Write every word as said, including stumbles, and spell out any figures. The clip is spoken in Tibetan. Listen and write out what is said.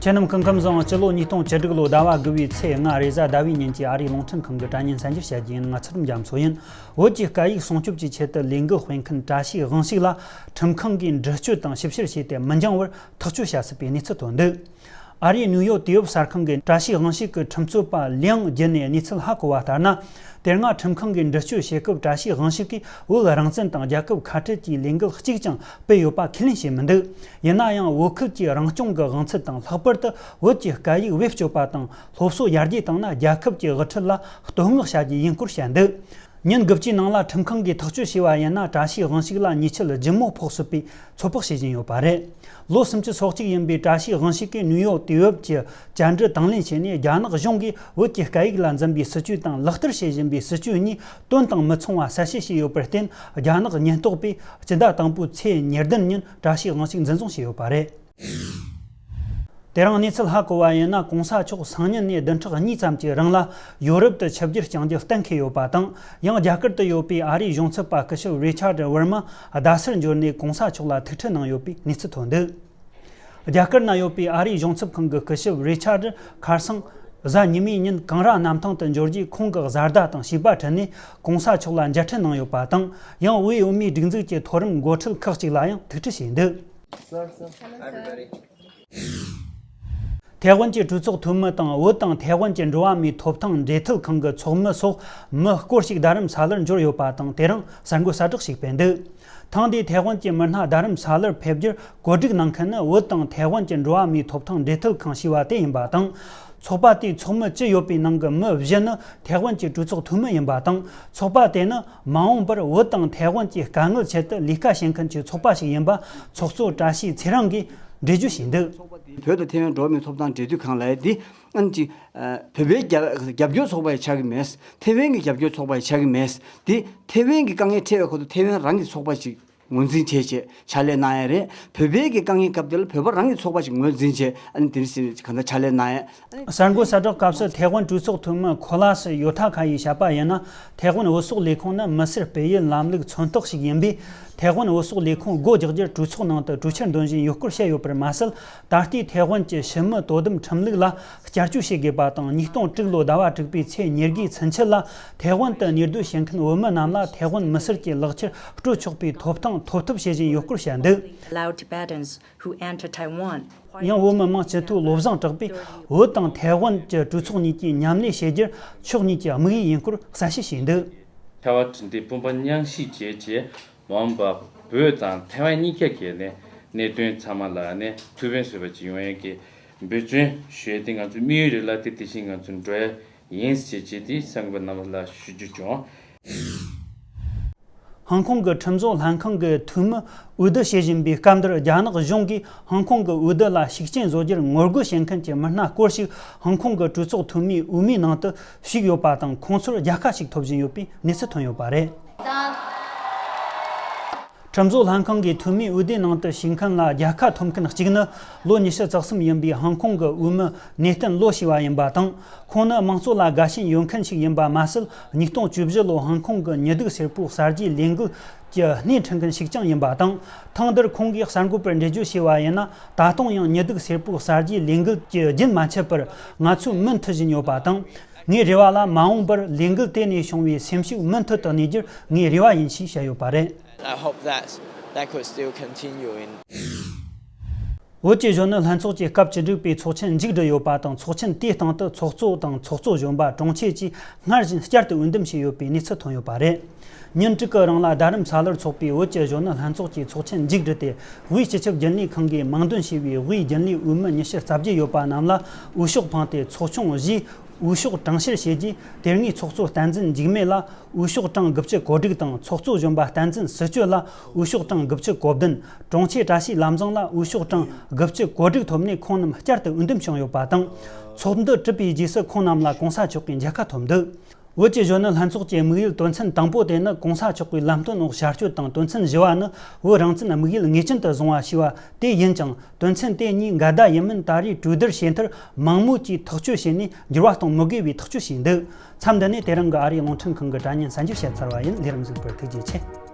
ཁྱེད་རྣམས་སྐུ་ཁམས་བཟང་། སྤྱི་ལོ་ཉིས་སྟོང་བཅུ་དྲུག་ལོ་ཟླ་བ་དགུ་བའི་ཚེས་ལྔ་རེས་གཟའ་ཟླ་བའི་ཉིན་གྱི་ཨ་རིའི་རླུང་འཕྲིན་ཁང་གི་དྲ་བརྙན་གསར་འགྱུར་བཤད་རྒྱུ་ཡིན། ང་ཚུལ་ཁྲིམས་རྒྱ་མཚོ་ཡིན། བོད་ཀྱི་སྐད་ཡིག་སྲུང་སྐྱོབ་ཀྱི་ཆེད་དུ་ལས་འགུལ་སྤེལ་མཁན་བཀྲ་ཤིས་དབང་ཕྱུག་ལ་ཁྲིམས་ཁང་གིས་འདྲི་གཅོད་དང་ཞིབ་བཤེར་བྱས་ཏེ་མི་འགྱངས་བར་ཐག་གཅོད་བྱ་སྲིད་པའི་གནས་ཚུལ་ཐོན་འདུག་ཨ་རིའི་ནིའུ་ཡོག་དུས་བབ་གསར་ཁང་གིས་བཀྲ་ཤིས་དབང་ཕྱུག་གི་ཁྲིམས་རྩོད་པ་ལིའང་བརྒྱུད་ནས་གནས་ཚུལ་ཧ་གོ་བ་ལྟར་ན། དེ་སྔ་ཁྲིམས་ཁང་གིས་འདྲི་གཅོད་བྱེད་སྐབས་བཀྲ་ཤིས་དབང་ཕྱུག་གིས་བོད་རང་བཙན་དང་རྒྱལ་ཁབ་ཁ་བྲལ་གྱི་ལས་འགུལ་གཅིག་ཀྱང་སྤེལ་ཡོད་པ་ཁས་ལེན་བྱས་མི་འདུག་ཡིན་ན་ཡང་བོད་ཁུལ་གྱི་རང་སྐྱོང་གི་དབང་ཚད་དང་། ལྷག་པར་དུ་བོད་ཀྱི་སྐད་ཡིག་བེད་སྤྱོད་པ་དང་སློབ་གསོ་ཡར་རྒྱས་བཏང་ན་རྒྱལ་ཁབ་ཀྱི་དབུ་ཁྲིད་ལ་བསྟོད་བསྔགས་བྱ་རྒྱུ་ཡིན་སྐོར་བཤད་འདུག་ཉིན་དགུ་བཅུའི་ནང་ལ་ཁྲིམས་ཁང་གིས་ཐག་གཅོད་བྱས་པ་ཡིན་ན། བཀྲ་ཤིས་དབང་ཕྱུག་ལ་ཉེས་ཆད་ལྗིད་མོ་ཕོག་སྲིད་པའི་ཚོད་དཔག་བྱེད་བཞིན་ཡོད་པ་རེད། ལོ་སུམ་ཅུ་སོ་གཅིག་ཡིན་པའི་བཀྲ་ཤིས་དབང་ཕྱུག་གིས་ནིའུ་ཡོག་དུས་བབ་ཀྱི་བཅར་འདྲི་དང་ལེན་བྱས་ནས། རྒྱ་ནག་གཞུང་གིས་བོད་ཀྱི་སྐད་ཡིག་ལ་འཛིན་པའི་སྲིད་ཇུས་དང་ལག་བསྟར་བྱེད་བཞིན་པའི་སྲིད་ཇུས་གཉིས་དོན་དང་མི་མཚུངས་པ་གསལ་བཤད་བྱས་ཡོད་པར་བརྟེན། རྒྱ་ནག་ཉེན་རྟོག་པས་སྤྱི་ཟླ་དང་པོའི་ཚེས་ཉེར་བདུན་ཉིན་བཀྲ་ཤིས་དབང་ཕྱུག་འཛིན་བཟུང་བྱས་ཡོད་པ་རེད། དེ་རིང་གནས་ཚུལ་ཧ་གོ་བ་ཡིན་ན། གོང་ས་མཆོག་སང་ཉིན་ནས་བདུན་ཕྲག་གཉིས་ཙམ་གྱི་རིང་ལ་ཡོ་རོབ་ཏུ་ཆིབས་བསྒྱུར་བསྐྱང་རྒྱུ་གཏན་འཁེལ་ཡོད་པ་དང་། ཡང་རྒྱ་གར་དུ་ཡོད་པའི་ཨ་རིའི་གཞུང་ཚབ་པ་སྐུ་ཞབས་རི་ཆར་ཌི་ཝར་མ་རྡ་སར་འབྱོར་ནས་གོང་ས་མཆོག་ལ་ཐུག་འཕྲད་གནང་ཡོད་པའི་གནས་ཚུལ་ཐོན་འདུག་རྒྱ་གར་ན་ཡོད་པའི་ཨ་རིའི་གཞུང་ཚབ་ཁང་གི་སྐུ་ཞབས་རི་ཆར་ཌི་ཁར་སང་གཟའ་ཉི་མའི་ཉིན་ཀང་ར་གནམ་ཐང་དུ་འབྱོར་རྗེས། ཁོང་གི་བཟའ་ཟླ་དང་བྱིས་པ་ཁྲིད་ནས་གོང་ས་མཆོག་ལ་མཇལ་འཕྲད་གནང་ཡོད་པ་དང་། ཡང་དབུས་བོད་མིའི་སྒྲིག་འཛུགས་ཀྱི་མཐོ་རིམ་འགོ་ཁྲིད་ཁག་ཅིག་ལ་ཡང་ཐུག་འཕྲད་བྱས་འདུག་ཐའེ་ཝན་གྱི་གྲོས་ཚོགས་འཐུས་མི་དང་། བོད་དང་ཐའེ་ཝན་གྱི་འགྲོ་བ་མིའི་ཐོབ་ཐང་འབྲེལ་མཐུད་ཁང་གི་ཚོགས་མི་སོགས་མི་སྐོར་ཞིག་རྡ་རམ་ས་ལར་འབྱོར་ཡོད་པ་དང་། དེ་རིང་གསར་འགོད་གསལ་བསྒྲགས་ཤིག་སྤེལ་འདུག་ཐེངས་འདིའི་ཐའེ་ཝན་གྱི་མི་སྣ་རྡ་རམ་ས་ལར་ཕེབས་རྒྱུར་གོ་སྒྲིག་གནང་མཁན་ནི། བོད་དང་ཐའེ་ཝན་གྱི་འགྲོ་བ་མིའི་ཐོབ་ཐང་འབྲེལ་མཐུད་ཁང་ཞེས་པ་དེ་ཡིན་པ་དང་། ཚོགས་པ་དེའི་ཚོགས་མི་བཅུ་ཡོད་པའི་ནང་གི་མི་བཞི་ནི་ཐའེ་ཝན་གྱི་གྲོས་ཚོགས་འཐུས་མི་ཡིན་པ་དང་། ཚོགས་པ་དེ་ནི་མ་འོངས་པར་བོད་དང་ཐའེ་ཝན་གྱི་དཀའ་ངལ་ཆེད་དུ་ལས་ཀ་བྱེད་མཁན་གྱི་ཚོགས་པ་ཞིག་ཡིན་པ་ཚོགས་གཙོ་བཀྲ་ཤིས་ཚེ་རིང་གིས་འགྲེལ་བརྗོད་བྱས་འདུག་བོད་དང་ཐའེ་ཝན་འགྲོ་བ་མིའི་ཐོབ་ཐང་འབྲེལ་མཐུད་ཁང་ལབ་ཡ་འདི་ཨ་ནི་ཅིག་ཨ། བོད་པའི་རྒྱབ་རྒྱབ་སྐྱོར་ཚོགས་པ་ཡི་ཆགས་ཀྱི་མེད། ཐའེ་ཝན་གྱི་རྒྱབ་སྐྱོར་ཚོགས་པ་ཡི་ཆགས་ཀྱི་མེད། འདི་ཐའེ་ཝན་གྱི་དཀའ་ངལ་འཕྲད་པའི་ཁོ་ཐོག་ཐའེ་ཝན་རང་གི་ཚོགས་པ་ཅིག་ངོས་འཛིན་བྱས་བྱས་ཕྱག་ལས་གནང་ཡ་རེད། བོད་པའི་གི་དཀའ་ངལ་སྐབས་དེ་ལ་བོད་པ་རང་གི་ཚོགས་པ་ཅིག་ངོས་འཛིན་བྱས། ཨ་ནི་དེ་རིང་སྲིད་གང་ལྟར་ཕྱག་ལས་གནང་ཡ། གསར་འགོད་གསལ་བསྒྲགས་སྐབས་སུ་ཐའེ་ཝན་གྲོས་ཚོགས་འཐུས་མི་ཁོ་ལ་སི་ཡོ་ཐ་ཁ་ཡིས་བཤད་པ་ཡིན་ན། ཐའེ་ཝན་བོད་སོག་ལས་ཁུངས་ནི་མི་སེར་སྤེལ་ཡུལ་ལམ་ལུགས་མཚོན་རྟགས་ཤིག་ཡིན་པས། ཐའེ་ཝན་བོད་སོག་ལས་ཁུངས་སྒོ་རྒྱག་རྒྱུར་གྲོས་ཚོགས་ནང་དུ་གྲོས་འཆར་འདོན་བཞིན་ཡོད་སྐོར་བཤད་ཡོད་པར་མ་ཟད། ད་ལྟའི་ཐའེ་ཝན་གྱི་ཕྱི་མི་དོ་དམ་ཁྲིམས་ལུགས་ལ་བསྐྱར་བཅོས་བྱེད་དགོས་པ་དང་། ཉིས་སྟོང་དྲུག་ལོ་ཟླ་བ་དྲུག་པའི་ཚེས་ཉེར་དགུའི་ཚུན་ཆད་ལ་ཐའེ་ཝན་དུ་གནས་སྡོད་བྱེད་མཁན་བོད་མི་རྣམས་ལ་ཐའེ་ཝན་མི་སེར་གྱི་ལག་ཁྱེར་སྤྲོད་ཆོག་པའི་ཐོབ་ཐང་ཐོབ་ཐབས་བྱེད་བཞིན་ཡོད་སྐོར་བཤད་འདུག Allow Tibetans who enter Taiwan. ཡང་བོད་མི་མང་སྤྱི་འཐུས་བློ་བཟང་གྲགས་པས་བོད་དང་ཐའེ་ཝན་གྱི་གྲོས་ཚོགས་གཉིས་ཀྱིས་མཉམ་ལས་བྱེད་རྒྱུར་ཕྱོགས་གཉིས་ཀྱི་དམིགས་ཡུལ་ཡིན་སྐོར་གསལ་བཤད་བྱས་འདུག་ཐའེ་ཝན་ཁྲིམས་དེ་དཔོན་པོ་མཉམ་ཞུགས་བྱས་རྗེས། མ་འོངས་པ་བོད་དང་ཐའེ་ཝན་གཉིས་ཀ་གི་ནས་གནད་དོན་ཚང་མ་ལ་ནས་ཐུགས་ཕན་གསོས་པ་ཅིག་ཡོང་ཡས་ཀྱི་འབད་བརྩོན་ཞུ་ཡས་དེ་ང་ཚོའི་དམིགས་ཡུལ་རེད་ལ། དེ་དེ་བཞིན་ང་ཚོ་འགྲོ་ཡས་ཡིན་ཟེར་བྱས་དེ་གསར་འགོད་པ་རྣམས་ལ་ཞུ་རྒྱུ་བྱུང་། ཧང་ཀོང་གི་ཁྲིམས་བཟོ་ལྷན་ཁང་གི་འཐུས་མི་འོས་བསྡུ་བྱེད་བཞིན་པའི་སྐབས་འདིར། རྒྱ་ནག་གཞུང་གིས་ཧང་ཀོང་གི་འོས་བསྡུ་ལ་ཤུགས་རྐྱེན་བཟོ་རྒྱུར་ངོ་རྒོལ་བྱེད་མཁན་གྱི་མི་སྣ་སྐོར་ཞིག་ཧང་ཀོང་གི་གྲོས་ཚོགས་འཐུས་མིའི་འོས་མིའི་ནང་དུ་ཞུགས་ཡོད་པ་དང་། ཁོང་ཚོར་རྒྱལ་ཁ་ཞིག་ཐོབ་བཞིན་ཡོད་པའི་གནས་ཚུལ་ཐོན་ཡོད་པ་རེད། ཁྲིམས་བཟོ་ལྷན་ཁང་གི་འཐུས་མིའི་འོས་བསྡུའི་ནང་དུ་ཞུགས་མཁན་ལ་རྒྱལ་ཁ་ཐོབ་མཁན་གཅིག་ནི། ལོ་ཉི་ཤུ་རྩ་གསུམ་ཡིན་པའི་ཧང་ཀོང་གི་འོས་མི་ནེ་ཏན་ལོ་ཞེས་པ་ཡིན་པ་དང་། ཁོང་ནི་དམངས་གཙོ་ལ་དགའ་ཞེན་ཡོད་མཁན་ཞིག་ཡིན་པ་མ་ཟད། ཉིས་སྟོང་བཅུ་བཞི་ལོ་ཧང་ཀོང་གི་ཉི་གདུགས་སེར་པོའི་གསར་བརྗེའི་ལས་འགུལ་གྱི་སྣེ་ཁྲིད་མཁན་ཞིག་ཀྱང་ཡིན་པ་དང་། ཐེངས་འདིར་ཁོང་གིས་གསར་འགོད་པར་འགྲེལ་བརྗོད་བྱས་པ་ཡིན་ན། ད་དུང་ཡང་ཉི་གདུགས་སེར་པོའི་གསར་བརྗེའི་ལས་འགུལ་གྱི་རྒྱུན་མ་ཆད་པར་ང་ཚོས་མུ་མཐུད་བཞིན་ཡོད་པ་དང་། ངའི་རེ་བ་ལ་མ་འོངས་པར་ལས་འགུལ་དེ་ནས་བྱུང་བའི་སེམས་ཤུགས་མུ་མཐུད་དུ་གནས་རྒྱུར་ངའི་རེ་བ་ཡིན་ཞེས་བཤད་ཡོད་པ་རེད། I hope that that could still continue in བོད་ཀྱི་གཞོན་ནུ་ལྷན་ཚོགས་ཀྱི་སྐབས་བཅུ་དྲུག་པའི་ཚོགས་ཆེན་མཇུག་བསྒྲིལ་ཡོད་པ་དང་། ཚོགས་ཆེན་དེའི་སྟེང་དུ་ཚོགས་གཙོ་དང་ཚོགས་གཙོ་གཞོན་པ་གྲོང་ཁྱེར་བཅས་སྔར་བཞིན་བསྐྱར་དུ་འོས་འདེམས་བྱས་ཡོད་པའི་གནས་ཚུལ་ཐོན་ཡོད་པ་རེད། ཉིན་དྲུག་གི་རིང་ལ་རྡ་རམ་ས་ལར་འཚོགས་པའི་བོད་ཀྱི་གཞོན་ནུ་ལྷན་ཚོགས་ཀྱི་ཚོགས་ཆེན་མཇུག་བསྒྲིལ་ཏེ། དབུས་སྤྱི་ཁྱབ་རྒྱུན་ལས་ཁང་གིས་དམངས་འདོན་བྱས་པའི་དབུས་རྒྱུན་ལས་འོས་མི་ཉི་ཤུ་རྩ་བརྒྱད་ཡོད་པ་རྣམས་ལ་འོས་ཤོག་འཕངས་ཏེ། ཚོགས་ཆུང་བཞིའི་འོས་ཤོག་གྲངས་བཤེར་བྱས་རྗེས། དེ་སྔའི་ཚོགས་གཙོ་བསྟན་འཛིན་འཇིགས་མེད་ལ་འོས་ཤོག་གྲངས་དགུ་བཅུ་གོ་དྲུག་དང་། ཚོགས་གཙོ་གཞོན་པ་བསྟན་འཛིན་སྲིད་སྐྱོད་ལ་འོས་ཤོག་གྲངས་དགུ་བཅུ་གོ་བདུན། གྲོང་ཁྱེར་བཀྲ་ཤིས་ལམ་བཟང་ལ་འོས་ཤོག་གྲངས་དགུ་བཅུ་གོ་དྲུག་ཐོབ་ནས། ཁོང་རྣམས་བསྐྱར་དུ་འོས་འདེམས་བྱུང་ཡོད་པ་དང་། ཚོགས་འདུ་གྲུབ་པའི་རྗེས་སུ་ཁོང་རྣམས་ལ་གོང་ས་མཆོག་གིས་མཇལ་ཁ་ཐོབ་འདུག་བོད་ཀྱི་གཞོན་ནུ་ལྷན་ཚོགས་ཀྱི་དམིགས་ཡུལ་དོན་ཚན་དང་པོ་དེ་ནི། གོང་ས་མཆོག་གི་ལམ་སྟོན་འོག་ཞལ་བསྐྱོད་དང་། དོན་ཚན་བཞི་བ་ནི། བོད་རང་བཙན་དམིགས་ཡུལ་ངེས་ཅན་དུ་བཟུང་བ་ཞེས་པ་དེ་ཡིན་ཅིང་། དོན་ཚན་དེ་གཉིས་འགལ་ཟླ་ཡིན་མིན་ད་རེས་གྲོས་བསྡུར་བྱས་མཐར། མང་མོས་ཀྱིས་ཐག་གཅོད་བྱས་ནས་འགྱུར་བ་གཏོང་མི་དགོས་པའི་ཐག་གཅོད་བྱས་འདུག་མཚམས་འདི་ནས་དེ་རིང་གི་ཨ་རིའི་རླུང་འཕྲིན་ཁང་གི་དྲ་བརྙན་གསར་འགྱུར་བཤད་ཚར་བ་ཡིན། ལས་རིམ་གཟིགས་པར་ཐུགས་རྗེ་ཆེ།